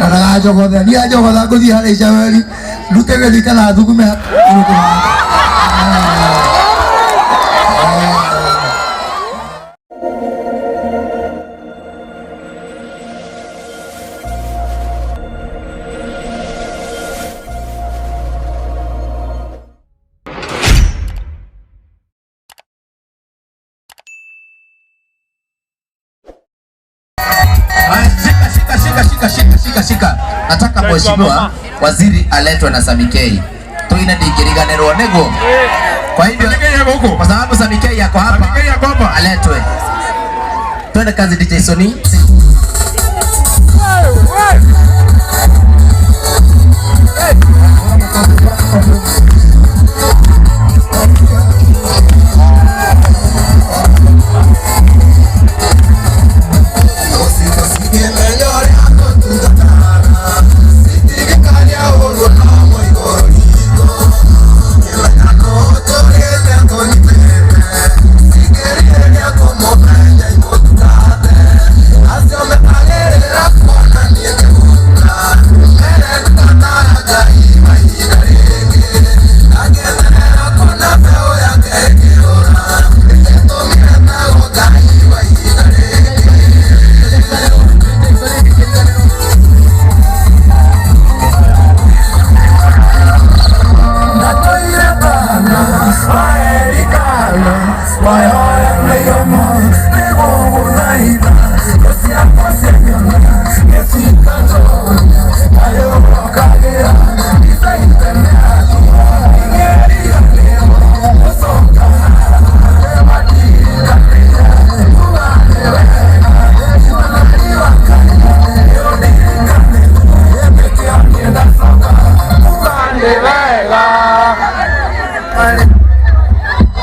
Ndaganjogothe niĩ anjogotha ngũthiĩ harĩa Icaweri ndute gĩthii kana thugume. Shika, shika, shika, shika, shika, shika, shika. Nataka mheshimiwa waziri aletwe na Samikei tuine ndingĩriganĩrwo nĩguo. Kwa hivyo kwa sababu Samikei yako hapa aletwe. Twende kazi DJ Sony.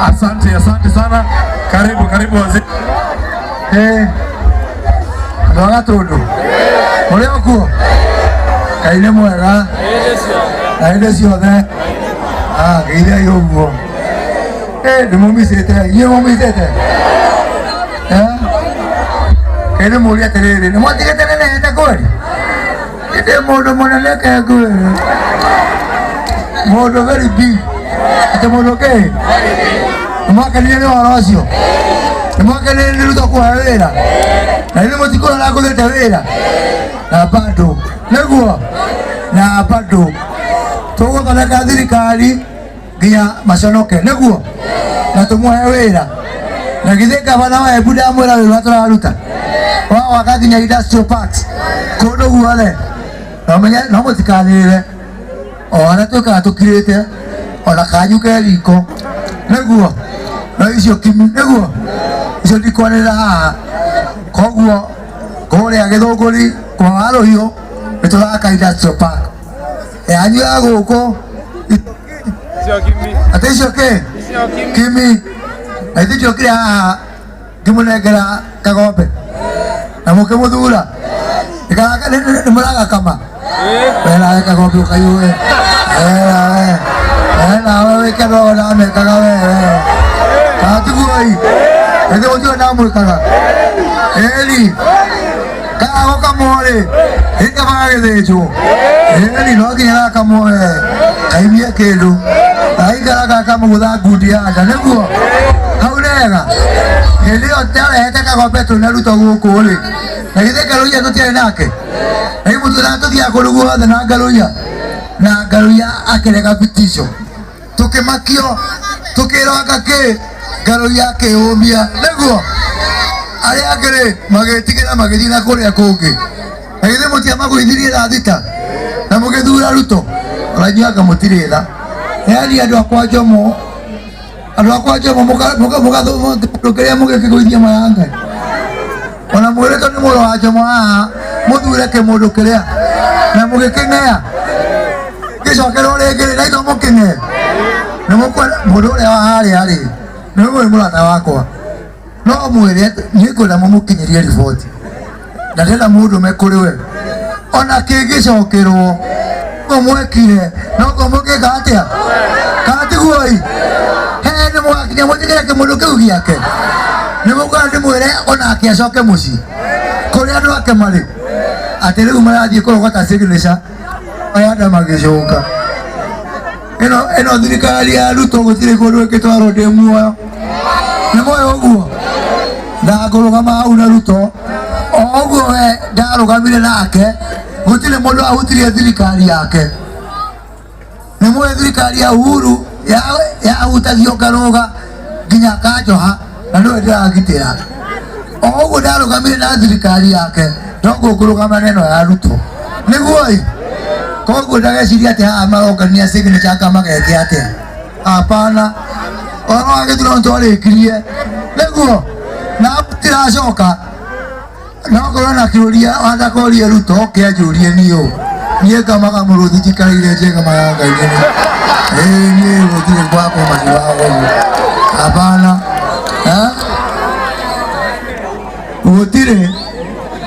Asante, asante sana. Karibu, karibu waziri. Andũ a Gatũndũ mũrĩ o kuo? Ngai nĩ mwega na hĩndĩ ciothe. Geithiai ũguo. Ndĩmũmicĩte inyuĩ mũmicĩte. Ngai nĩ mũũrie atĩrĩrĩ, nĩ mwatigĩte nenehete kweli? Ndĩ mũndũ mũnene ke ngwĩre, mũndũ very big, atĩ mũndũ kĩ? Nĩ mwakenire nĩ ũhoro ũcio? Nĩ mwakenire nĩ Ruto kũhe wĩra? Na rĩu mũtikũrora ngũthĩte wĩra na bado nĩguo na bado tũgũthondeka thirikari nginya maconoke nĩguo na tũmũhe wĩra. Na githĩ gavana wa Embu ndamwĩra wĩra ũrĩa tũraruta wa gwaka nginya industrial parks kũndũ guothe, no menye no mũtikanĩrĩre o arĩa twĩkaga tũkirĩte ona kanyu ke riko nĩguo no icio kimi nĩguo icio ndikwanĩrĩra haha. Koguo kũrĩa Gĩthũngũri kwa Warũhiũ nĩ tũraka industrial park yanyu ya gũkũ atĩ icio kĩ kimi na ithuĩ ndiokire haha ngĩmũnengera kagombe na mũkĩmũthura nĩ mũragakama. We nawe kagombe ũkaiyũe, we nawe, we nawe wĩke no ndamekaga we kana tiguo? Ĩthĩ mũtiũĩ ndamwĩkaga ĩni kana gũkamwo rĩ ĩkabaga gĩthĩnjwo ĩni no nginya gakamwo we kaimie kĩndũ gaikara gakamũgũtha ngundi ya nda nĩguo hau nega. Hĩndĩ ĩyo ndarehete kagombe twĩna Ruto gũkũ rĩ, na githĩ Ngaruiya tũtiarĩ nake? Na rĩu mũtiũĩ tũthiaga kũndũ guothe na Ngaruiya, na Ngaruiya akĩrega vitisho, tũkĩmakio tũkĩrwo anga kĩ Ngaruiya akĩũmia nĩguo arĩa angĩ rĩ magĩtigĩra magĩthiĩ na kũrĩa kũngĩ. Na githĩ mũtiamagũithirie thaa thita na mũgĩthura Ruto? Ona inyuĩ anga mũtirĩ tha. Yaani andũ akwa Njomo, andũ akwa Njomo mũgathũndũ kĩrĩa mũgĩkĩgũithia maya Ngai ona mwĩrĩtwo nĩ mũrũ wa Njomo haha mũthure kĩmũndũ kĩrĩa na mũgĩkĩng'ea gĩcokerwo rĩngĩ rĩ na itho mũkĩng'e nĩ mũkwenda mũndũ ũrĩa wa harĩa rĩ nĩ mũrĩ mũrata wakwa no mwĩre niĩ ngwenda mũmũkinyĩrie riboti na ndĩrenda mũndũ me kũrĩ we ona kĩngĩcokerwo ũguo mwekire noguo mũngĩka atĩa kana tiguo? He nĩ mũgakinya mwĩtĩkĩre kĩmũndũ kĩu gĩake nĩ mũkwenda ndĩmwĩre onake acoke mũciĩ kũrĩa andũ ake marĩ. Atĩ rĩu marathiĩ kũrogota signature aya andũ magĩcoka. Ĩno ĩno thirikari ya Ruto gũtirĩ kũndũ ĩngĩtwarwo ndĩ muoyo. Nĩ muoyo ũguo? Ndangũrũgama hau na Ruto. O ũguo we ndarũgamire nake, gũtirĩ mũndũ ahutirie thirikari yake. Nĩ mũĩ thirikari ya Uhuru yahutagio ngarũga nginya kanjoha na nĩwe ndĩragitĩra. O ũguo ndarũgamire na thirikari yake, noguo ngũrũgama na ĩno ya Ruto. Nĩguo ĩ? Koguo ndageciria atĩ haha marongania signature anga mageke atĩa. Hapana. Ũhoro wa gĩthurano twarĩkirie. Nĩguo? Na tiracoka. No korwo na kĩũria wandakorie Ruto kĩanjũrie niĩ ũ. Niĩ ngamaga mũrũthi njikarĩire njegama ya Ngai nene. Ĩĩ niĩ gũtirĩ gwakwa mahiũ ũguo. Hapana. Eh? Gũtirĩ.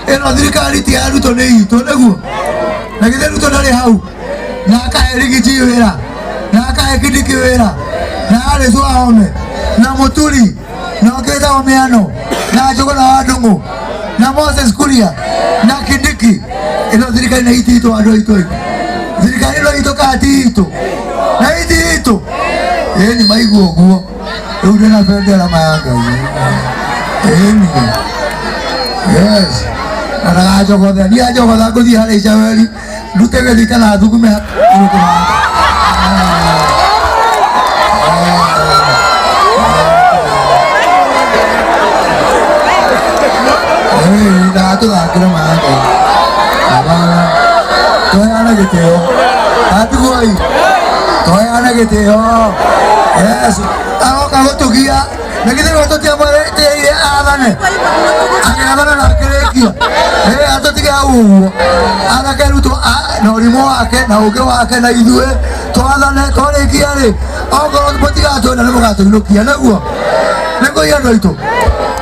Ĩno thirikari ti ya Ruto nĩ itũ nĩguo. Na githĩ Ruto ndarĩ hau. Na akahe Rigiji wĩra. Na akahe Kindiki wĩra. Na Alice Wahome. Na Mũturi. Na ũkĩtagwo Mĩano. Na Njũgũna wa Ndung'u. Na Moses Kuria. Na Kindiki. Ĩno thirikari nĩ itũ itũ andũ aitũ. Thirikari ĩno itũ kana ti itũ. Na iti itũ. Ĩni maigua ũguo. Rĩu ndĩna bendera maya Ngai. Ĩni. Yes. Na ndagajogothe. Niĩ anjogotha ngũthiĩ harĩa Icaweri ndute gĩthii kana thugume ndagatũthakĩre maya Ngai. Hapana. Tũheane gĩtĩo. Atiguoi. Tũheane gĩtĩo. Yes. Aroka gũtũgia. Na githĩ we tũtiamwĩrĩire athane. Agĩathana na akĩrĩkia. Ĩ atũtige hau ũguo. Anake Ruto na ũrimũ wake na ũũgĩ wake na ithuĩ twathane twarĩkia rĩ okorwo mũtigatwenda nĩ mũgatũinũkia nĩguo nĩguo andũ aitũ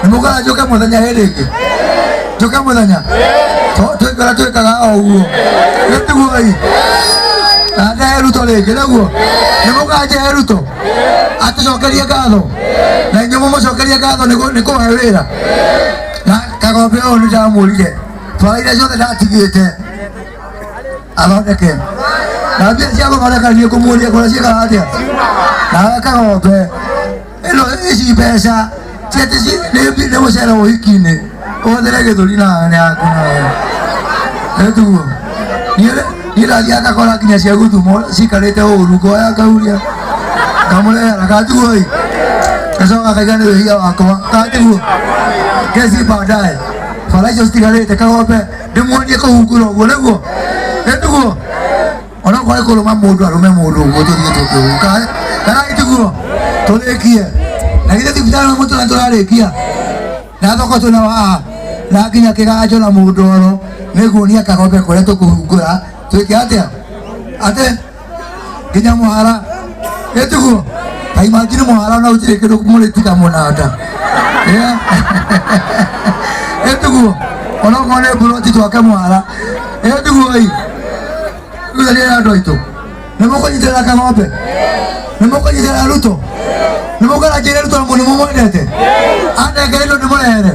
nĩ mũkora njũke mũthenya hĩndĩ ĩngĩ njũke mũthenya twĩkara twĩkaga o ũguo nĩtiguo ĩ na ndehe Ruto rĩngĩ nĩguo nĩ mũkanjehe Ruto atũcokerie ngatho na inyuĩ mũmũcokerie ngatho nĩ kũhe wĩra na Kagombe ũyũ nĩ ndamũrire bara iria ciothe ndatigĩte athondeke na mbia cia gũthondeka niĩ ngũmũria kũrĩa ciĩkaga atĩa nawe Kagombe ĩno ici mbeca ti atĩ nĩ mũcere ũhiki-inĩ ũhũthĩre gĩthũri nawe nĩ yaku nawe ĩtiguo niĩ ndathiaga ngakora nginya cia gũthumwo cikarĩte ũru ngoya ngauria ngamũrehera katiguo ĩ ngacoka ngaiga nĩ wĩhia wakwa katiguo kesi baadaye bara icio citigarĩte Kagombe ndĩmuonie kũhungura ũguo nĩguo ĩtiguo onokorwo nĩ kũrũma mũndũ arũme mũndũ ũguo tũthiĩ tũkĩhuka kana itiguo tũrĩkie na githĩ thibitarĩ mũtũra tũrarĩkia na thoko twĩna haha na nginya kĩganjo na mũndoro nĩguonia Kagombe kũrĩa tũkũhungũra twĩke atĩa atĩ nginya mũhara ĩtiguo ta imagine mũhara na ũtirĩ kĩndũ mũrĩtiga mũnanda ĩtiguo onokorwo nĩ mburoti twake mũhara ĩtiguo ĩ rĩu andũ aitũ nĩ mũkũnyitĩrĩra Kagombe nĩ mũkũnyitĩrĩra Ruto nĩ mũkũra njĩre Ruto nĩ mũmwendete anengere indo ndĩmũrehere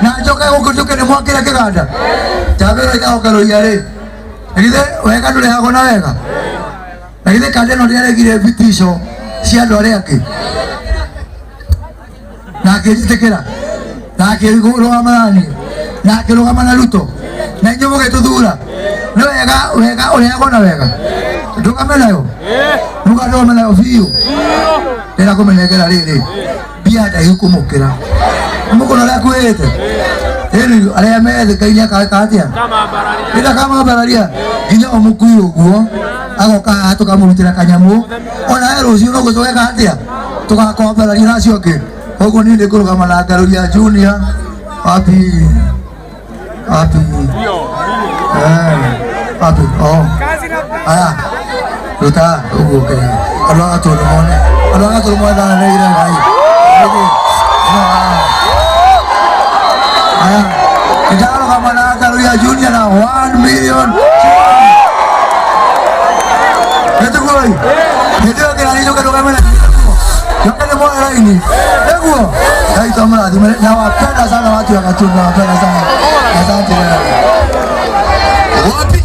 na njoke gũkũ njũke ndĩmwakĩre kĩganda njambĩrwo ikahoka rũiya rĩ na githĩ wega ndũrehagwo na wega na githĩ kanda ĩno ndĩaregire vitisho cia andũ arĩa angĩ na akĩnjĩtĩkĩra na akĩrũgama na niĩ na akĩrũgama na Ruto na inyuĩ mũgĩtũthura nĩ wega wega ũrehagwo na wega ndũgame nayo ndũgame nayo biũ ndĩra kũmenengera rĩrĩ mbia ndaihu kũmũkĩra mũkũna ũrĩa akuĩte rĩrĩ arĩa methĩ Ngai nĩakeka atĩa nĩndakambararia nginya o mũkui ũguo agoka haha tũkamũrutĩra kanyamũ ona we rũciũ noguo tũgeka atĩa tũgakwambararia na acio angĩ koguo niĩ nĩngũrũgama na Ngaruiya Junior wapi wapi wapi oh aya ruta ũguo Kenya andũ a Gatũndũ mone andũ a Gatũndũ mone ndananengire Ngai aya nĩndarũgama na Ngaruiya Junior na 1 million nĩtiguo ĩ hĩndĩ ĩyo kĩrani njũke ndũgame na njoke nĩmuoe raini nĩguo Ngai twamũrathime nawapenda sana watu wa Gatundu nawapenda sana asante sana. Wapi?